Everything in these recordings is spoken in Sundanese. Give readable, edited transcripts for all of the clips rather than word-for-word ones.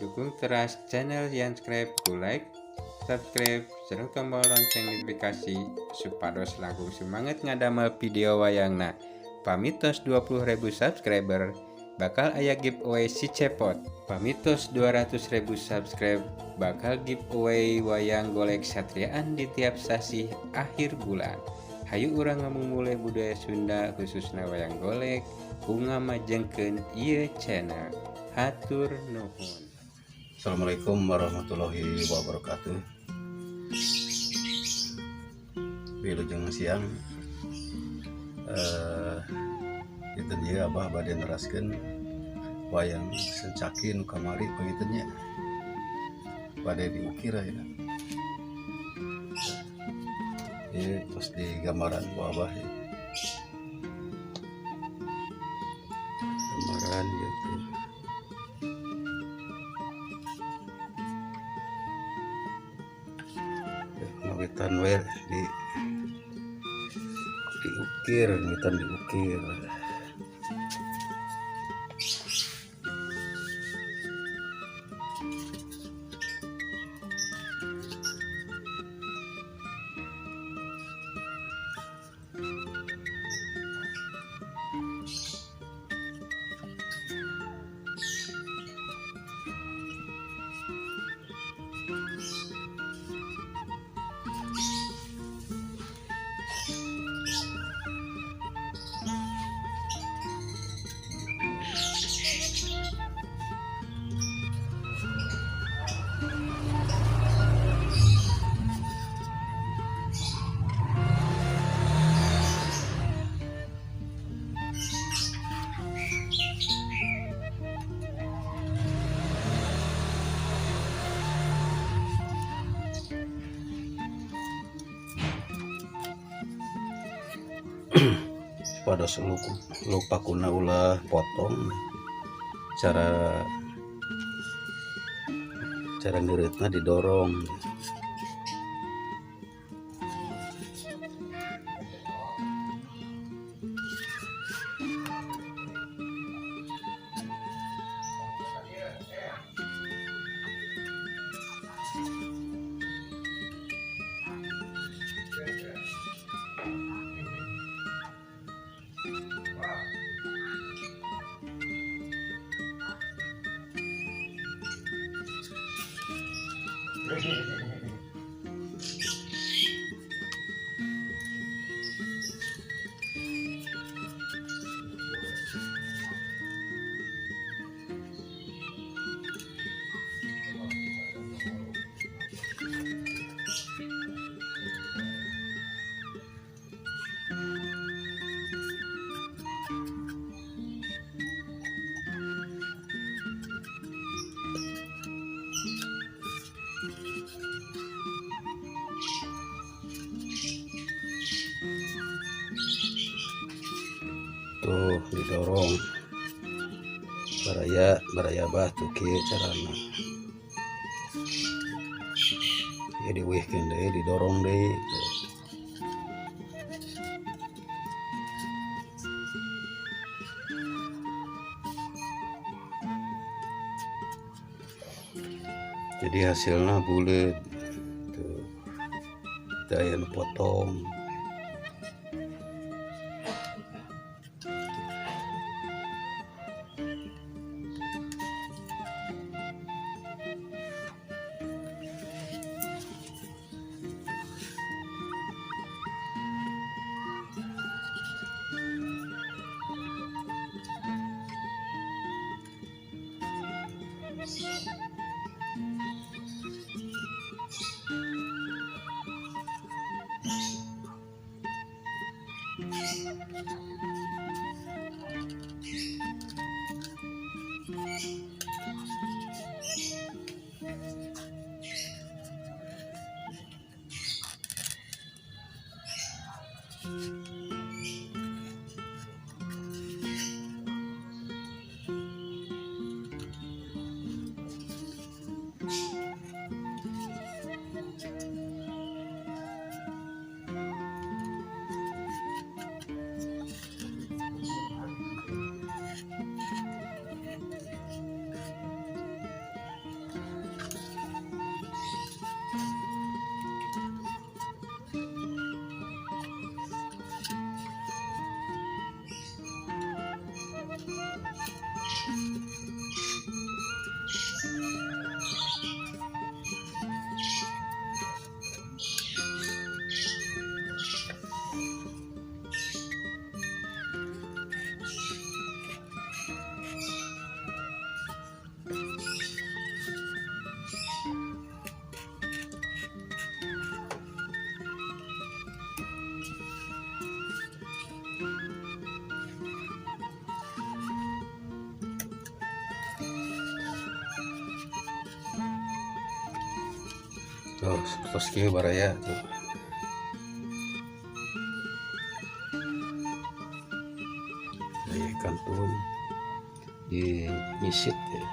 Dukung teras channel Yanscribe ku like, subscribe, sareng tombol lonceng notifikasi supados langkung semangat ngadamel video wayangna. Pamitos 20.000 subscriber bakal aya giveaway si cepot. Pamitos 200.000 subscribe bakal giveaway wayang golek satriaan di tiap sasih akhir bulan. Hayu urang ngamumule budaya Sunda khususna wayang golek ku ngamajengkeun ieu channel. Hatur nuhun. Assalamualaikum warahmatullahi wabarakatuh. Wilujeng siang. Dinten ieu Abah bade neraskeun wayang Sencaki nu kamari panginten nya. Bade diukir ayeuna. Ieu tos digambaran ku Abah ya. Gambaran gitu. Ngawitan we diukir, ngawitan diukir. Supados luk pakuna ulah potong, cara ngeureutna didorong. Tuh didorong baraya baraya bah tuh kieu carana ya, diwihkeun deui, didorong deui. Jadi hasilnya bulat tuh, teu aya nu potong. Tuh, terus kieu baraya tuh. Aya kantun di nyisit ya.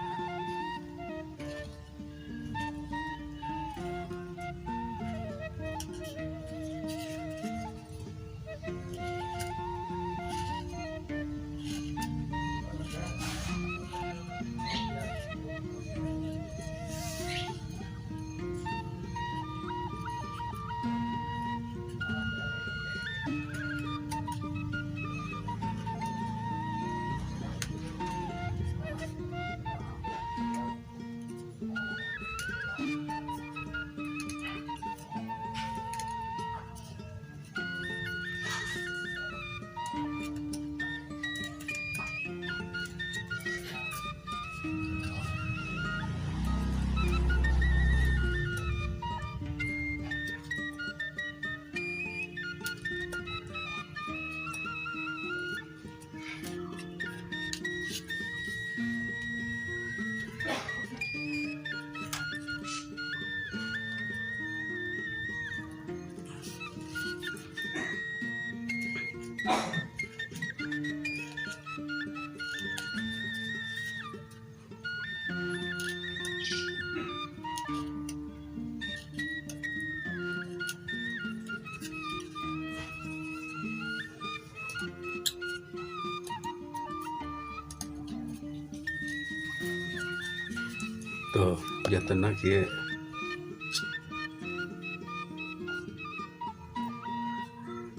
Tuh, jantenna kieu.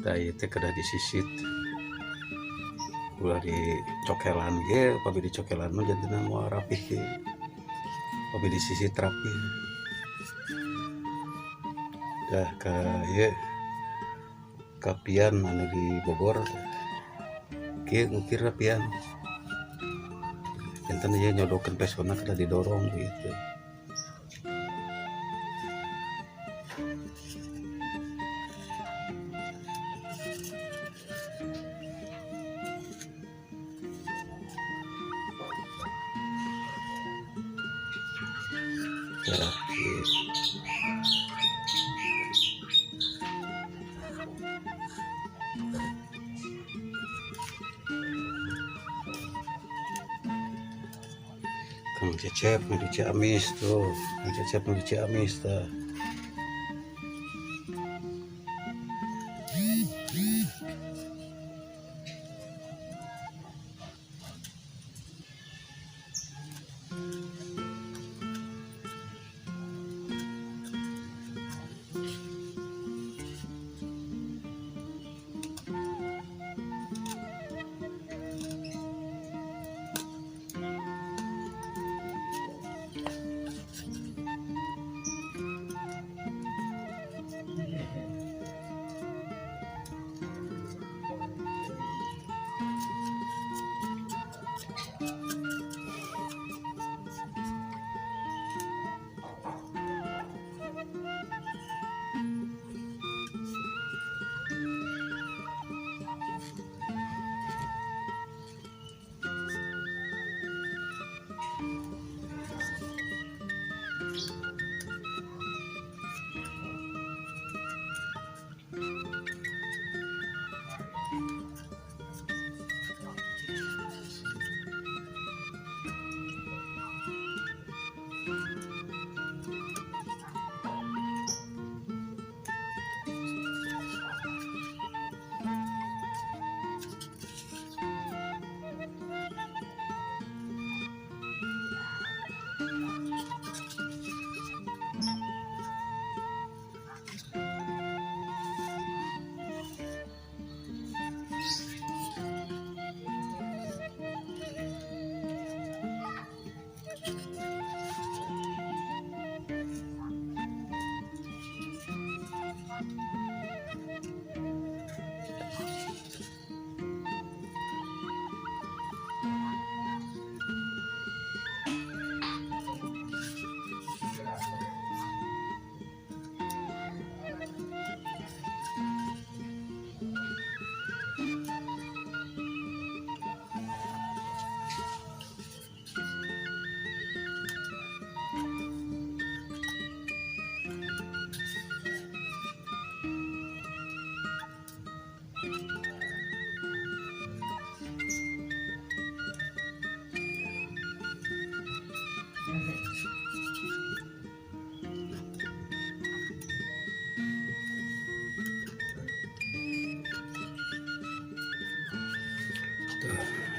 Tah ieu teh kedah disisit. Ulah dicokelan ge, upami dicokelan mah jantenna moal rapih ge. Upami disisit rapih. Tah ka ieu kapian anu di Bogor. Kieu ngukirna pian. Janten ieu nyodokeun pesona kedah didorong gitu. Tah, kieu. Kang Cecep nu di Ciamis tuh, Kang Cecep nu di Ciamis tah.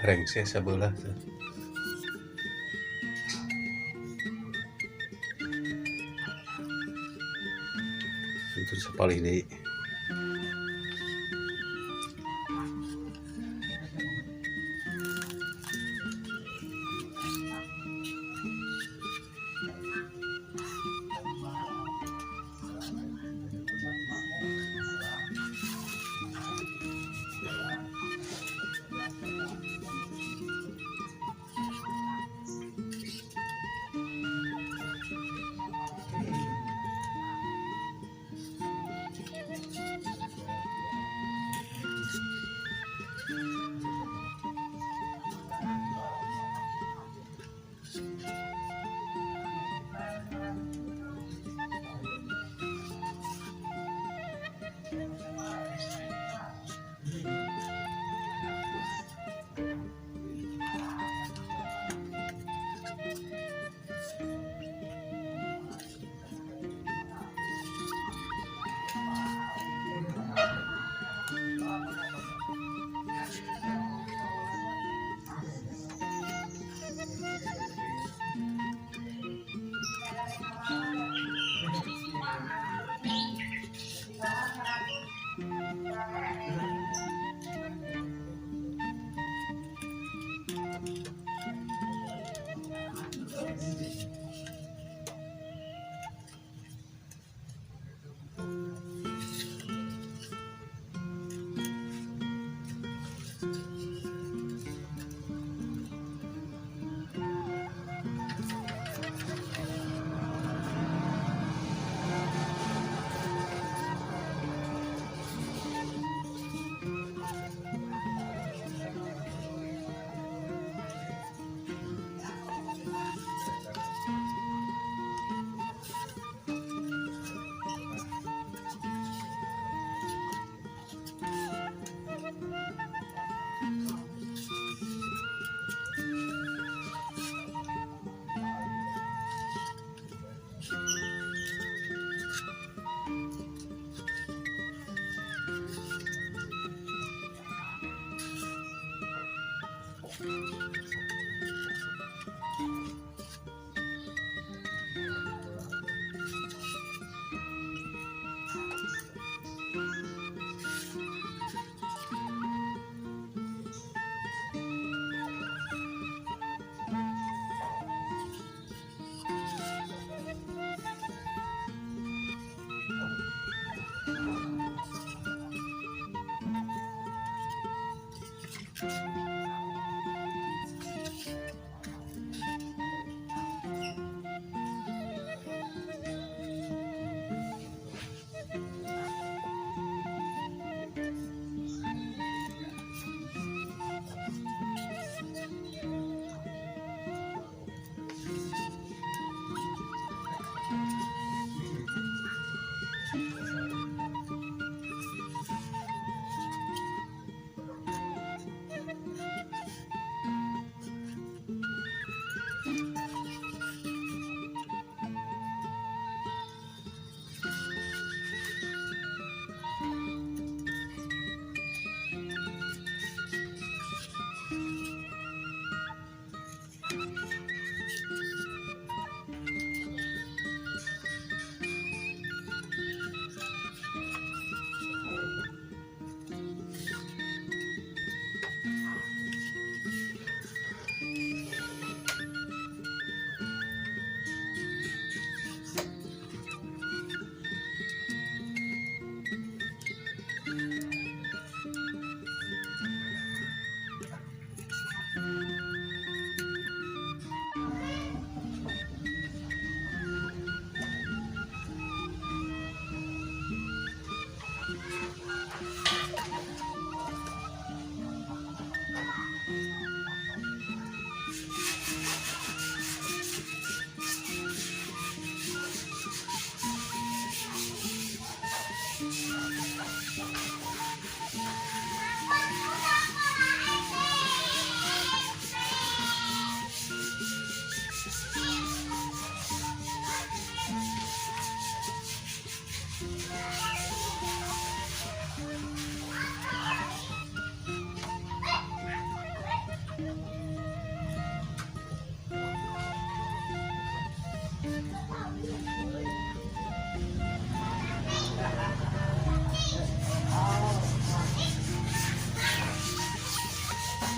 Rengse sabelah tuh. Itu sapalih deui.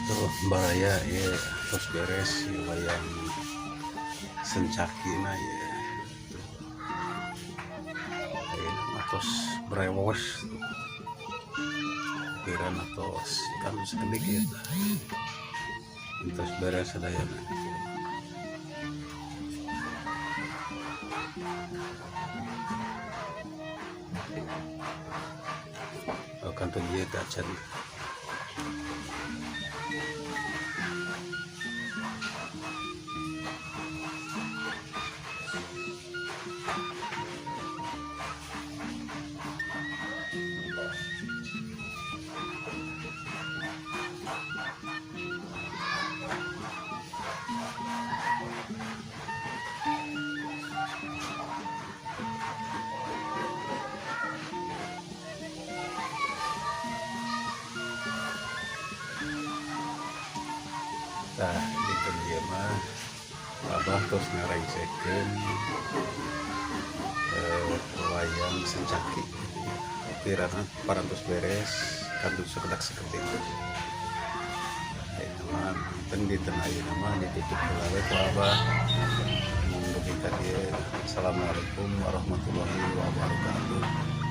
Tuh, baraya ya terus beres ya wayang Sencakina ya. Tuh. Ayeuna mah tos brewos. Piran atos kan sakedik ya. Tos beres sadayana. Oh, kantun ieu teh acan. Tah, dinten ieu mah Abah tos ngarengsekeun wayang Sencaki. Pirana parantos beres kantun sakedak sakedik. Ayeuna mah dinten dinten ayeuna mah ditutup heula we ku Abah. Mung dugi ka dieu. Assalamualaikum warahmatullahi wabarakatuh.